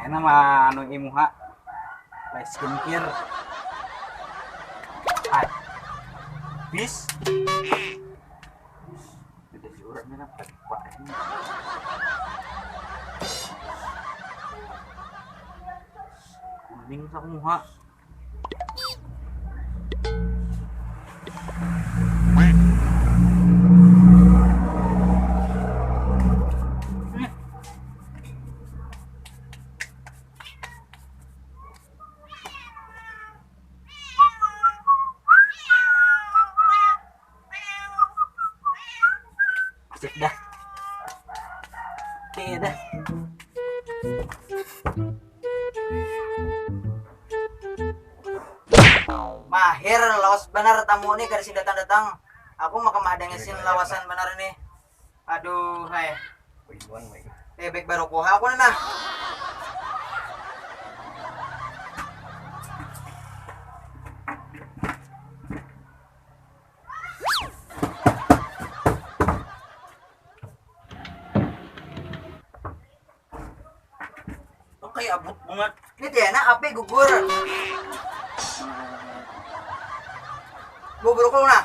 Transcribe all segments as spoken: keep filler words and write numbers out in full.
Nama anu imuha? Lai skincare. Habis. Ada si urangnya napa? Kuning samuha. Sip dah. Oke dah. Mahir, lawas banar tamu nih kada sing datang-datang. Aku maka mahadang isin lawasan banar nih. Aduh, hai. Eh, baik baru kuha aku nah. Kok kayak abut banget. Ini dia nak api gugur. Bubur kau nah.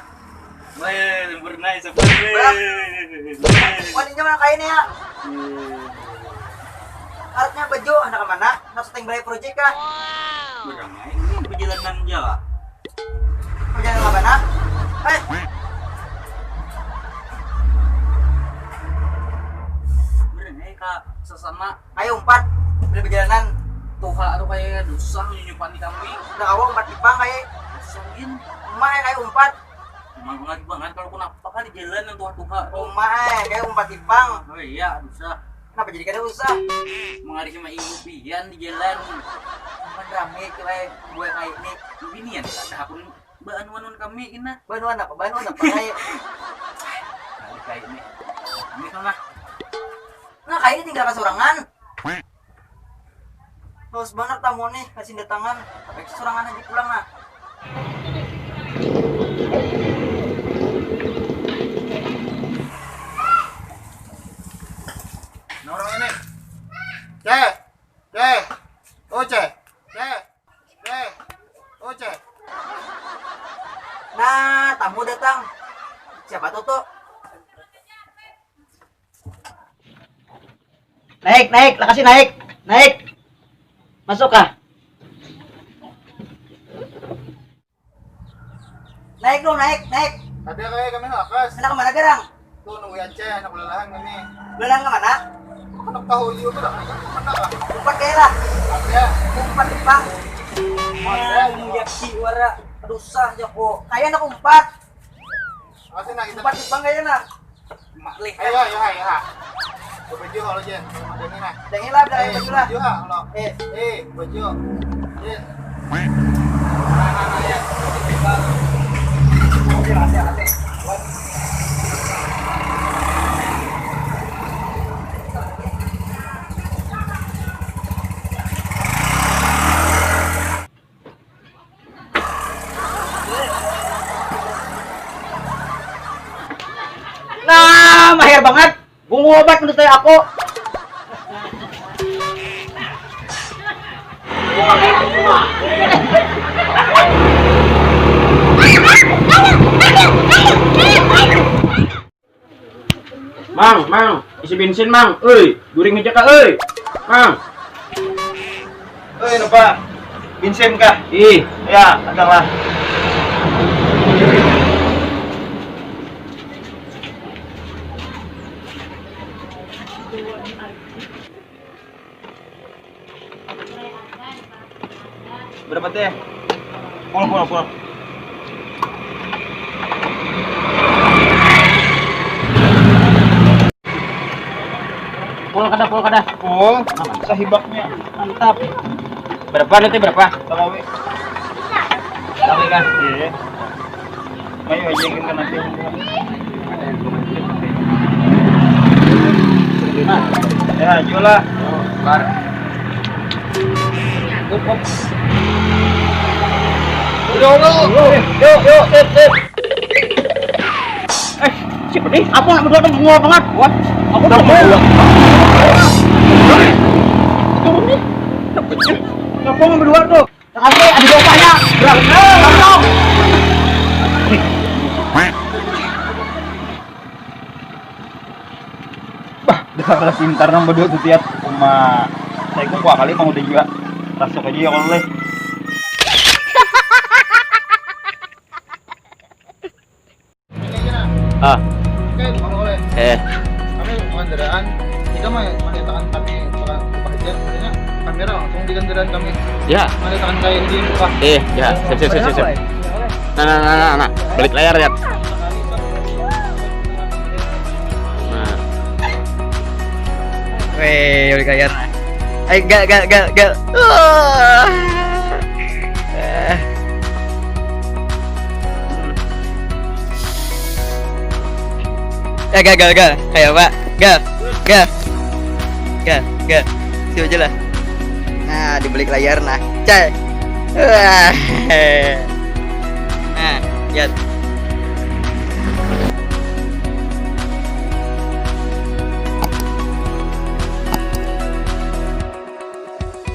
Weh, lembur naik seperti. Wadinya mana kainnya ya? Artinya baju anak mana? Nak syuting balai project kah? Berang aja ini perjalanan jalan. Perjalanan apa nak? Eh. Berang aja kak sesama. Ayo umpat. Bila perjalanan. Tuha tuh kayak dosa nyunyupan di kami. Udah awal umpat pipang kayak. Dosa gin. Emak kayak umpat. Emang banget banget kalau kenapa kan di jalan yang tuha-tuha. Emak kayak umpat pipang. Oh iya dosa. Kenapa jadi kada usah? Mengalih sama ibu pian di jalan. Kan rame tuh kayak gue kayak ini. Binian ada akun bahan-bahan kami kena. Bahan-bahan apa? Bahan-bahan apa? Kayak Kali kayak ini. Kami kan lah. Nah, kayak ini tinggal kesurangan. Haus banar tamu nih, kasih datangan. Tapi kesurangan aja pulang nah. Nah, orang ini. Ceh. Ceh. Oh, Ceh. Ceh. Ceh. Oh, Ceh. Nah, tamu datang. Siapa tuh tuh? Naik, naik, lakasi naik, naik. Masuk kah? Naik dong, naik, naik. Ada kayak kami lakas. Anak kemana garang? Tuh nunggu aja, anak lelahan kami. Lelahan kemana? Anak tahu juga tuh dah. Mana kah? Umpat kayak lah. Ada. Umpat Jepang. Ada. Nah, nunggu yaksi wara. Aduh sah jako. Kayak anak umpat. Makasih nah kita. Umpat Jepang kayak nah. Mak lih. Ayo, ayo, ayo, ayo. Ke baju kalau Jen, kalau mau Jen nah. Jangan lah, jangan baju lah. Baju ha, kalau. Eh. Eh, baju. Jen. Nah, nah, nah, ya. Oke, lah, siap, siap. Nah, mahir banget. Bungu obat menurut saya aku. Mang, mang, isi bensin, Mang. Oi, guring aja kah, oi. Mang. Oi, lupa. Bensin kah? Ih. Ya, ada lah. Berapa teh? Pul, pul, pul. Pul kada, pul kada. Pul, sahibaknya. Mantap. Berapa nanti berapa? Tarawih. Tarawih kan? Iya. Ayo aja kita nanti. Ya, jual lah. Bar. Udah, udah. Yuk, yuk, sip, sip. Eh, siapa nih? Apa nak berdua tuh bengong banget? What? Aku udah mau. Turun nih. Ngapung berdua tuh. Nanti ada bapaknya. Berat. Ngapung. Bah, dasar kada pintar nang berdua tu, Tiat. Uma, saya kok kali mau udah juga. Rasuk aja ya kalau leh. Ah. Oke, Bang Oleh. Eh. Kami bukan kendaraan. Kita mah mengatakan kami bukan pekerja, maksudnya kamera langsung di kendaraan kami. Ya. Mengatakan kayak di muka. Eh, ya. Sip, sip, sip, sip, sip. Nah, nah, nah, nah, nah. Balik layar ya. Nah. Weh, balik layar. Ayo, gak, gak, gak, gak. Wah. Eh. Ya, gagal, gal. Kayak apa? Gal. Gal. Gal. Gal. Siapa aja lah. Nah, di balik layar, nah. Cai. Wah. Nah, lihat.